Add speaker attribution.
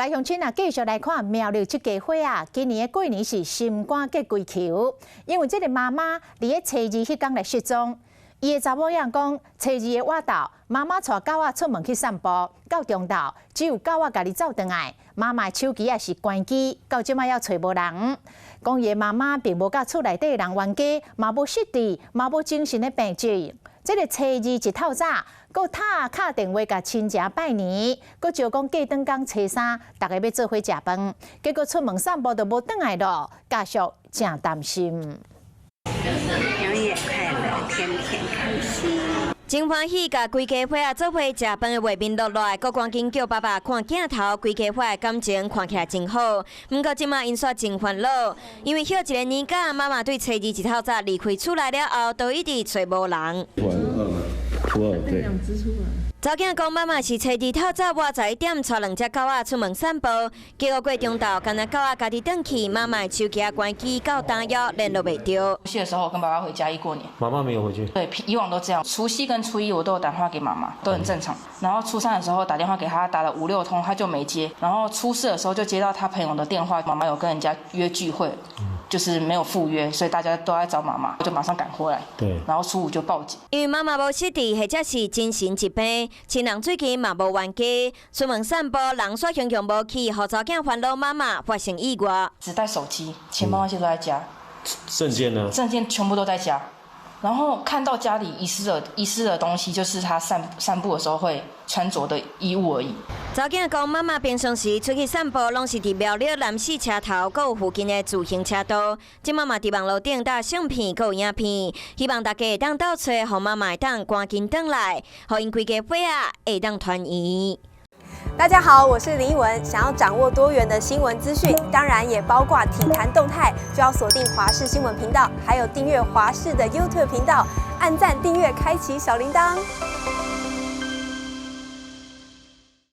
Speaker 1: 來鄉親啊，繼續來看苗栗這家伙啊，今年的過年是心肝結規球，因為這个媽媽佇咧初二彼工來失蹤，伊的查某囝講，初二的晏晝，媽媽帶狗仔出門去散步，到中晝只有狗仔家己走轉來，媽媽的手機也是關機，到這擺猶揣無人。講伊的媽媽並無佮厝內底的人冤家，嘛無失智，嘛無精神的病症。這个初二一透早，閣敲敲電話共親戚拜年，閣招講過轉工初三，逐家欲做伙食飯，結果出門散步就無轉來咯，家屬誠擔心。
Speaker 2: 永遠快樂，天天開心。
Speaker 3: 真歡喜，共規家伙仔做伙食飯的畫面錄落來，閣趕緊叫爸爸看鏡頭，規家伙的感情看起來真好。毋過這馬𪜶煞真煩惱，因為歇一个年假，媽媽對初二一透早離開厝內了後，都一直揣無人。
Speaker 4: 初二，對。
Speaker 3: 查某囝講，媽媽是初二透早倚11點，帶兩隻狗仔出門散步，結果過中晝，干焦狗仔家己轉去，媽媽的手機關機，到今猶聯絡袂著。
Speaker 5: 除夕的時候跟爸爸回嘉義過年，
Speaker 6: 媽媽沒有回去。
Speaker 5: 對，以往都這樣，除夕跟初一我都有打電話給媽媽，都很正常。然後初三的時候打電話給她，打了五六通，她就沒接。然後初四的時候就接到她朋友的電話，媽媽有跟人家約聚會，就是沒有赴約，所以大家都在找媽媽，我就馬上趕回來。
Speaker 6: 對，
Speaker 5: 然後初五就報警。
Speaker 3: 因為媽媽無失智或者是精神疾病，親人最近嘛無冤家，出門散步，人煞雄雄無去，予查某囝煩惱媽媽發生意外。
Speaker 5: 只帶手機、錢包那些都在家。
Speaker 6: 證件呢？
Speaker 5: 證件全部都在家。然後看到家裡遺失的東西，就是他散散步的時候會穿着的衣物而已。
Speaker 3: 查某囝講，媽媽平常時出去散步，攏是佇苗栗南勢車頭，閣有附近的自行車道。這馬嘛佇網路頂貼相片，閣有影片，希望大家會當鬥揣，予媽媽會當趕緊轉來，予𪜶規家伙仔會當團圓。
Speaker 7: 大家好，我是林奕文。想要掌握多元的新聞資訊，當然也包括體壇動態，就要鎖定華視新聞頻道，還有訂閱華視的 YouTube 頻道，按讚、訂閱、開啟小鈴鐺。